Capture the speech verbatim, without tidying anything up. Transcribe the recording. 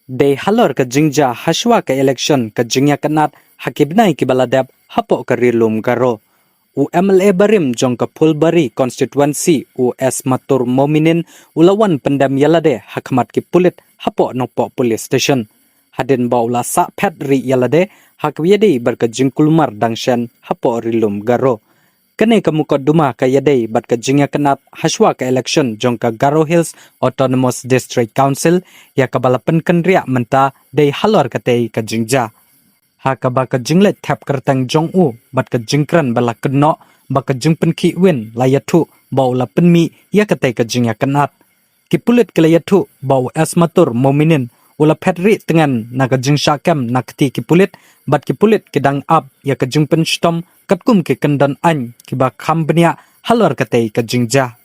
Dei halor ka jingjia hashwa ka election ka jingïakynad ha ki bnai kiba la dep hapoh ka Ri Lum Garo. U M L A barim jong ka Phulbari constituency, u S Matur Mominin, u la wan pyndem ïalade ha khmat ki pulit hapoh Nongpoh Police Station. Hadien ba u la sah phet rieh ïalade ha ka ïadei bad ka jingkulmar dang shen hapoh Ri Lum Garo. Kane ka mukotduma ka ïadei bad ka jingïakynad hashwa ka election jong ka Garo Hills Autonomous District Council, ïa kaba la pynkynriah mynta dei halor katei ka jingjia. Ha kaba ka jingleit thep kyrteng jong u bad ka jingkren ba la kynnoh ba ka jingpynkhih win la ïathuh ba u la pynmih ïa katei ka jingïakynad. Ki pulit ki la ïathuh ba u S Matur Mominin u la phet rieh tngen na ka jingshah kem na kti ki pulit, bad ki pulit ki dang ap ïa ka jingpynshitom katkum ki kyndon aiñ kiba kham bniah halor katei ka jingjia.